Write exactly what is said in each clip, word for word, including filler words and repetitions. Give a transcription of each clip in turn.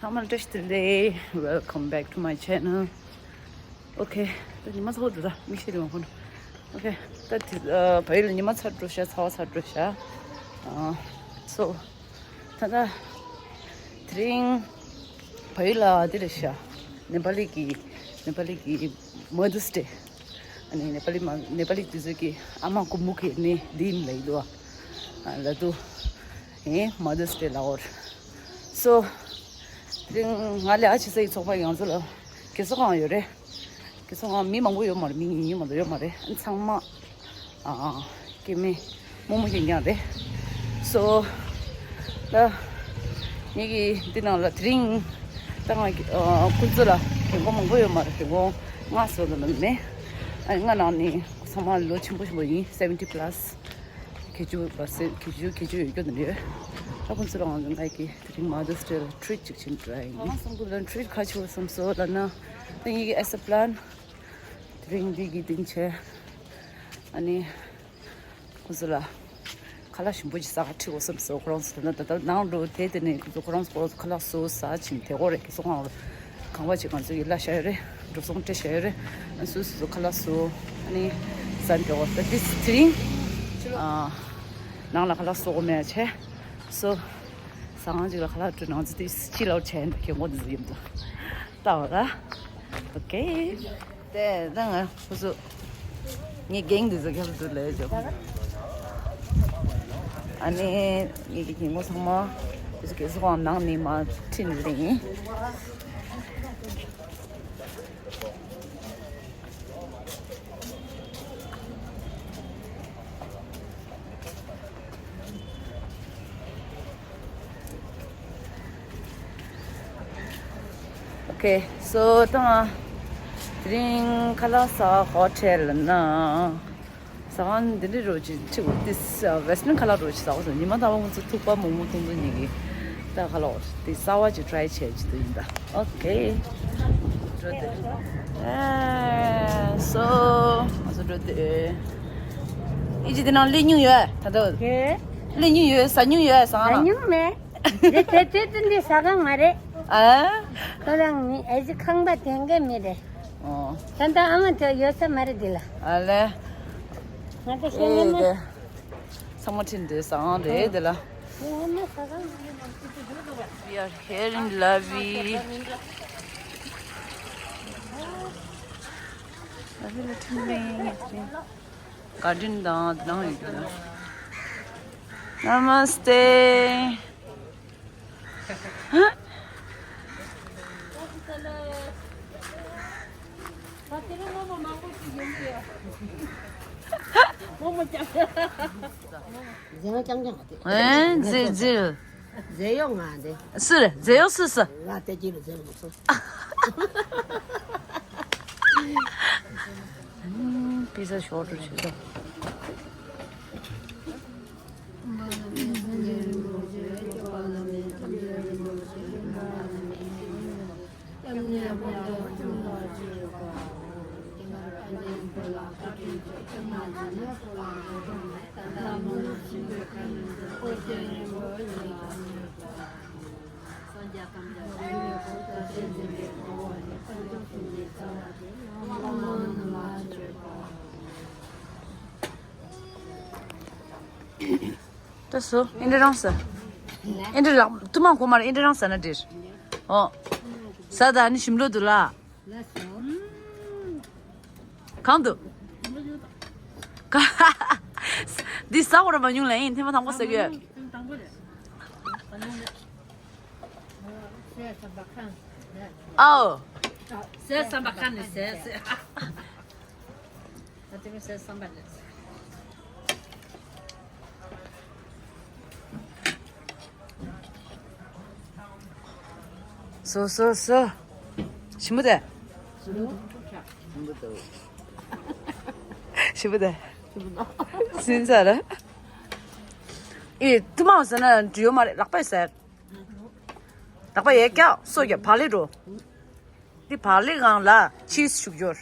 ཚང་མ་ལ་བཀྲ་ཤིས་བདེ་ལེགས། Welcome back to my channel. Okay, ད་ཉི་མ་ཚ་པོ་འདུག་ད་མིག་ཤེལ་ཡོང་ཁོ་ན། Okay, ད་དེ་ཨ་བལ་ཡུལ་ལ་ཉི་མ་ཚ་འགྲོ་ཤག་ཚ་བ་ཚ་འགྲོ་ཤག་ཨ་so ད་ད་དེ་རིང་བལ་ཡུལ་ལ་འདི་རེད་ཤག་ནེ་པ་ལི་གི་ནེ་པ་ལི་གི་Mother's Day། ཨ་ནི་ནེ་པ་ལི་མ་ནེ་པ་ལི་དེ་ཚོ་གི་ཨ་མ་ཀུ་མུ་ཁེ་ནི་དེ་ཡིན་ལ་ཡིན་དུ་ཨ་ལ་དུ་ཨེ་Mother's Day ལ་འོར། So དེ་རིང་ང་ལས་ཨ་ཆེ་ས་ཡི་ཚོགས་པ་ང་ཚོ་ལ་གེ་སར་ཁང་ཡོད་རེད། གེ་སར་ཁང་མི་མང་པོ་ཡོད་མ་རེད། མི་ཉུང་ཉུང་མ་གཏོགས་ཡོད་མ་རེད། ཨ་ཚང་མ་ཨ་སྐྱེ་དམན་རྨོ་མོ་རྐྱང་རྐྱང་རེད། So ད་ངེད་ཀྱི་འདི་ནང་ལ་དེ་རིང་ད་ང་ཨ་ཁོ་ཚོ་ལ་རིན་གོང་མང་པོ་ཡོད་མ་རེད། རིན་གོང་ལྔ་བཟོ་འདི་ནང་མེད། ཨ་ང་ནང་ནི་ཚང་མ་ལོ་ཆེན་པོ་ཆེན་པོ་ཡིན། Seventy plus། ཁྱད་ཆོས་བར་སེ་ཁྱད་ཆོས་ཁྱད་ཆོས་ཡོད་རྒྱུ་དེ་འདྲ་ཡོད། ད་ཁོང་ཚོ་ལ་ང་ཚོ་ངའི་གི་དེ་རིང་Mother's Day ལ་treat ཅིག་བྱེད་འགྲོ་ཡ་ཡིན། ང་བསམ་གི་ལ་treat ག་ཆེ་བ་བསམ་སོང་ལབ་ན། ད་ངེད་ཀྱི་as a plan དེ་རིང་འདི་གི་སྡིངས་ཆ་ཨ་ནི་ཁོང་ཚོ་ལ་ཁ་ལག་ཞིམ་པོ་ཅིག་ཟ་ག་ཁྲིད་དགོས་བསམ་སོང་། ཁོ་རང་ཚོ་ད་ལྟ་ནང་འགྲོ་དེ་དེ་ནས་ཁོང་ཚོ་ཁོ་རང་ཚོ་ཁ་ལག་བཟོ་ཟ་ཕྱིན་དེ་གོ་རེད། ཁོང་ཚོ་ཁང་བ་ཅིག་ང་ཚོ་ཡི་ལ་བཞག་ཡོད་རེད། འགྲོ་སོང་སྤྲད་བཞག་ཡོད་རེད། སོ་སོ་སོ་ཁ་ལག་བཟོ་ཨ་ནི་ཟ་འགྲོ་བ་ད་དེ་དེ་རིང་ཨ་ནང་ལ་ཁ་ལག་བཟོ་དགོས་མེད་བྱས། So ཟ་ཁང་ཅིག་ལ་ཁ་ལག་སྤྲོད་ནང་ཚོ་དེ་ཕྱི་ལ་བྱས་ཡིན། ད་ཁྱེད་ངོ་འདི་ཚོ་ཡིན་ད་ལྟ་བ་ད་Okay. དེ་ད་ང་ཁོ་ཚོ་ངའི་རྒན་འདི་ཚོ་ཁྱབ་འདུག་ལས་ཅོ། ཨ་ནི་ངེད་ཀྱི་རྒན་གོག་ཚང་མ་དེ་ཚོ་གེ་སར་ཁང་ནང་ནས་མར་ཁྲིད་ནས་ལེན་ཡིན། Okay, so ད་དེ་རིང་ཁ་ལག་ཟ་ཧོ་ཊེལ་ན་ཟ་ཁང་འདི་འདྲ་རོ་ཅིག་ཁྲིད་དགོས། དེ་Western ཁ་ལག་རོ་ཅིག་ཟ་དགོས་སོང་། ཉི་མ་རྟག་པར་ང་ཚོ་ཐུག་པ་མོག་མོག་ཐུང་ཐུང་ཉིད་ཀྱི་ད་ཁ་ལག་དེ་གསར་པ་ཅིག་try བྱས་ཅིག་འདུག་ཡིན་ད། Okay. འགྲོ་དེ། ཨེ་སོ། ང་ཚོ་འགྲོ་དེ། ཨི་ཅི་དེ་ནང་སླེབས་མྱོང་ཡོད་ད་ལྟ། ཧེ། སླེབས་མྱོང་ཡོད། ཟ་མྱོང་ཡོད་ཟ་ཟ་ཁང་ལ། མྱོང་མེད། འདི་དེ་དུས་དུ་འདི་ཟ་ཁང་མ་རེད། ཨ། ཁོ་རང་མི་ཨེ་ཅི་ཁང་པ་དེ་འགའི་མི་རེད། ཨོ། ད་ལྟ་ཨ་མ་དེ་ཡོད་ས་མ་རེད་འདི་ལ། ཨ་ལེ། ང་ཚོ་ཤེས་ཨེ་ཉན་མ། དེ། ཚང་མ་ཁྲིད་འདི་ཟ་ཁང་རེད་འདི་ལ། We are here in Lavi. Lavi ལ་ཁྲིད་ལེ་ཡིན། Garden དང་དང་ཡོད་ཀྱི་ལ། Namaste. ཟེར་ཡོང་ང་དེ། རྫས་ཡོག་ང་དེ། སུ་རེད། རྫས་ཡོག་སུ་སུ། ང་དེ་ཅི་རུ་ཟེར་མ་སོང་། པི་ཛ་ཤོར་ཏུ་ཆུད་དོ། ད་སོ་ཨིན་དྲ་རང་ས། ཨིན་དྲ་རང་ཐུ་མ་གོ་མར་ཨིན་དྲ་རང་ས་ན་འདིར། ཨོ། ས་ད་ནི་ཞིམ་ལོ་འདུག་ལ། གང་འདུག་འདི་ཟ་འོར་མ་མྱོང་ལ་ཡིན། ཐེངས་མ་དང་པོ་ཟ་གི་ཡོད། ཨའོ། ཟས་བསམ་པ་ཁ་ནས་ཟས་ཟས། ད་དེ་མི་ཟས་བསམ་པ་ནས། སོ་སོ་སོ། ཞིམ་པོ་དེ། ཞིམ་པོ་དེ། སིན་ས་ར། ཨེ་ཏུ་མ་ཟ་ན་འགྲིག་ཡོད་མ་རེད། ལག་པས་ཟ། ལག་པ་ཡས་ཀྱག་སོ་ཀྱག་བག་ལེབ་འགྲོ། འདི་བག་ལེབ་སྒང་ལ་ཆིས་བྱུག་སྦྱོར།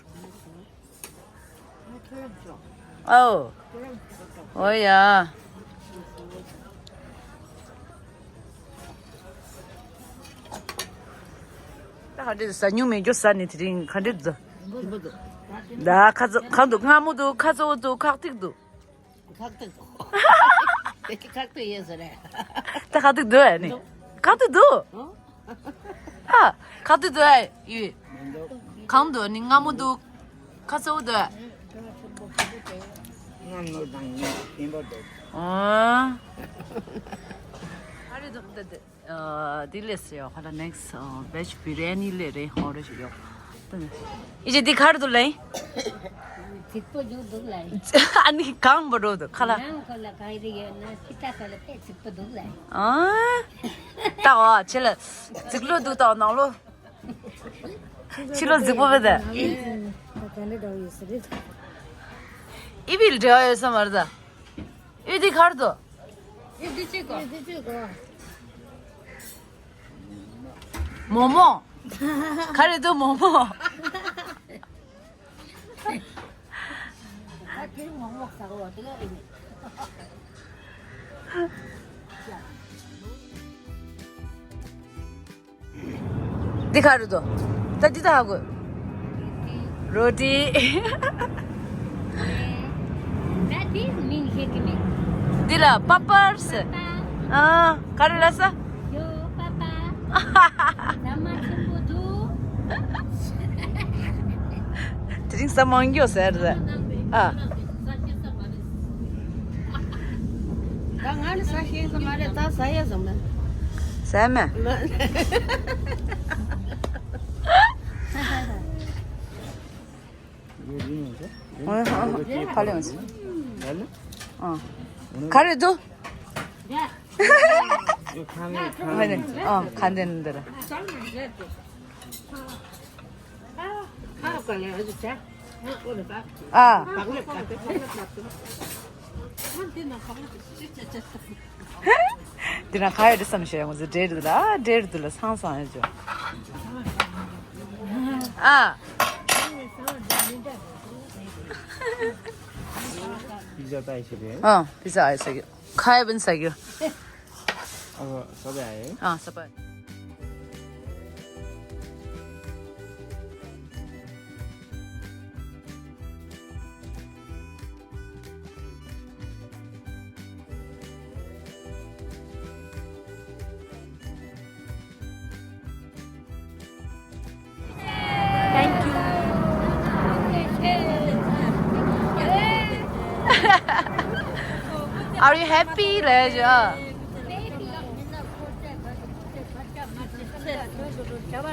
ཨོ། ཨོ་ཡ། ག་འདྲས་ཟ་མྱོང་མེད་རྒྱུ་ཟ་ནི་དེ་རིང་ག་འདྲས་འདུག་ད་ཁ་ཚ་གང་འདུག་སྔ་མོ་འདུག་ཁ་ཚ་བོ་འདུག་ཁག་ཐིག་འདུག་ཁག་ཐིག་འདུག་དེ་ཁག་ཐིག་ཡོད་ཟེར་རེད། ད་ཁག་ཐིག་འདུག་ཨ་ནི། ཁག་ཐིག་འདུག་ཨ། ཁག་ཐིག་འདུག་ཨ་ཡུས། གང་འདུག་ནི་སྔ་མོ་འདུག་ཁ་ཚ་བོ་འདུག་ང་ནོར་དང་ངའི་སེམས་པ་འདུག་ཨ། ཨ་རེ་འདུག་ད་དེ། ཨ། འདི་ལས་ཡོད་ཁ་ལ་next veg biryani ལས་རེད་ཧོ་རེ་ཞིག་ཡོད། ཨི་ཅེ་འདི་ག་རེ་འདུག་ལེ། རྫིག་པོ་འདུག་འདུག་ལེ། ཨ་ནི་གང་བ་རོ་འདུག་ཁ་ལ། ནང་ཁོ་ལ་ག་རེ་ཡོད་ན་ཕི་ཏ་ཁ་ལ་དཔེ་རྫིག་པོ་འདུག་ལེ། ཨ། ད་འོ་ཆེ་ལ་རྫིག་ལོ་འདུག་ད་ནང་ལོ། ཕྱི་ལོ་རྫིག་པོ་བས་ད། ཨི་བིལ་འབྲེལ་བ་ཡོད་ས་མ་རེད་ད། ཨི་འདི་ག་རེ་འདུག་ཨི་འདི་ཅི་གོ་མོ་མོ། ག་རེ་འདུག་མོ་མོ། འདི་ག་རེ་འདུག་ད་འདི་ད་ཧ་གོ་རོ་ཏི། ད་དེ་མིང་ཤེས་ཀྱི་མེད། འདི་ལ་པ་པར་ཟེར། ཨ། ག་རེ་ལ་ས། ཡོ་པ་པ། ཟ་མ་ཆེན་པོ་འདུག་དེ་རིང་ཟ་མང་རྒྱུ་ཟེར་ཟེར། ཨ། ད་ང་ནི་ཟ་ཤེས་ས་མ་རེད། ད་ཟ་ཡས་ཟ་མ། ཟ་མ། ཨ། ཧ་ཧ་ཧ། ཕ་ལེ་ཡོང་ཟེར། ཨ། ག་རེ་འདུག་ཨ། ཁ་འདོན་འདིར། ཨ། འདི་ན་ག་ཡོད་དེ་བསམ་ཤེས་ཡོང་ཟེར། འདྲེ་རེད་ལ་འདྲེ་རེད་ལ་སང་སང་ཡོད་ཅོ། ཨ། Pizza ད་ཡི་ཤེས་རེད། ཨ། Pizza ཨ་ཡི་ཤེས་རེད། ཁ་ཡ་བིན་ས་གི། ཨ། ས་པ་ཨ་ཡི། ཨ། ས་པ། Thank you. Are you happy?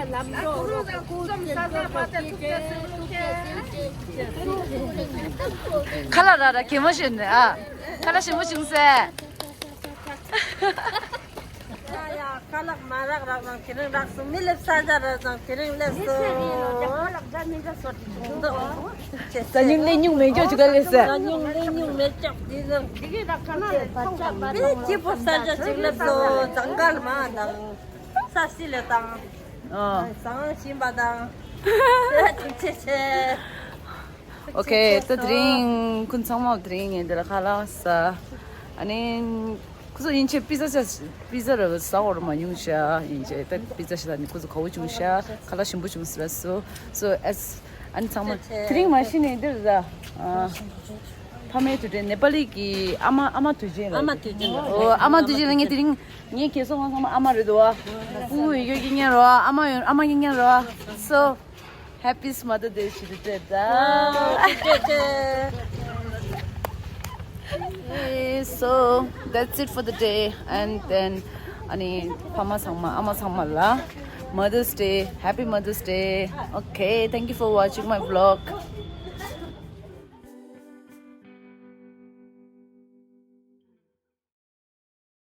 ལབ་ཡ། ཁ་ལག་རག་རག་གད་མོ་བྱས་ནས་ཨ། ཁ་ལག་ཞིམ་པོ་བྱུང་ཟེར། ཡ་ཡ། ཁ་ལག་མ་རག་རག་ཙང་དེ་རིང་རག་སོང་། མི་སླེབས་ས་ཆ་རག་ཙང་དེ་རིང་སླེབས་སོང་། ཟ་སྙིང་སླེབས་མྱོང་མེད་ཅོག་ཅིག་ག་ལེ་ཟེར། ཟ་སྙིང་སླེབས་མྱོང་མེད་ཅོག་དེ་རིང་། མི་སྐྱིད་པོ་ས་ཆ་ཅིག་སླེབས་སོང་། ཟངས་དཀར་མ་དང་། ས་སི་ལེ་དང་། ཨ། ཟངས་ཞིམ་པ་དང་། ཐུགས་རྗེ་ཆེ། ཨོ་ཁེ། ད་དེ་རིང་ཁོང་ཚང་མ་དེ་རིང་ངས་འདི་ལ་ཁ་ལག་ཟ། ཨ་ནི་ཁོ་ཚོ་ཡིན་ཆེ་པི་ཛ་ཟ། པི་ཛ་ར་ཟ་འོར་མ་ཉུང་ཤ་ཡིན་ཆེ། ད་པི་ཛ་ཤ་ད་ནི་ཁོ་ཚོ་ག་བོ་བྱུང་ཤ། ཁ་ལག་ཞིམ་པོ་བྱུང་ཟེར་སོ། So as ཨ་ནི་ཚང་མ་དེ་རིང་མ་ཤི་ནས་འདིར་ཟ། ཨ། ཕ་མའི་དུས་དྲན། ནེ་པ་ལི་གི་ཨ་མ། ཨ་མ་དུས་ཆེན་ལ། ཨ་མ་དུས་ཆེན་ལ། ཨོ། ཨ་མ་དུས་ཆེན་ལ་ངས་དེ་རིང་ངའི་གེ་སོང་ང་ཚང་མ་ཨ་མ་རེད་དོ། ཨ། ཕྲུ་གུ་ཡོད་རྒྱུ་རྐྱེན་རོ། ཨ་མ་ཡོད། ཨ་མ་རྐྱེན་རྐྱེན་རོ། So happy Mother's Day ཞུ་རྒྱུ་རེད་ད། ཨ། ཐུགས་རྗེ་ཆེ། Hey, so that's it for the day. And then ཨ་ནི་ཕ་མ་ཚང་མ། ཨ་མ་ཚང་མ་ལ་Mother's Day, Happy Mother's Day. Okay, thank you for watching my vlog.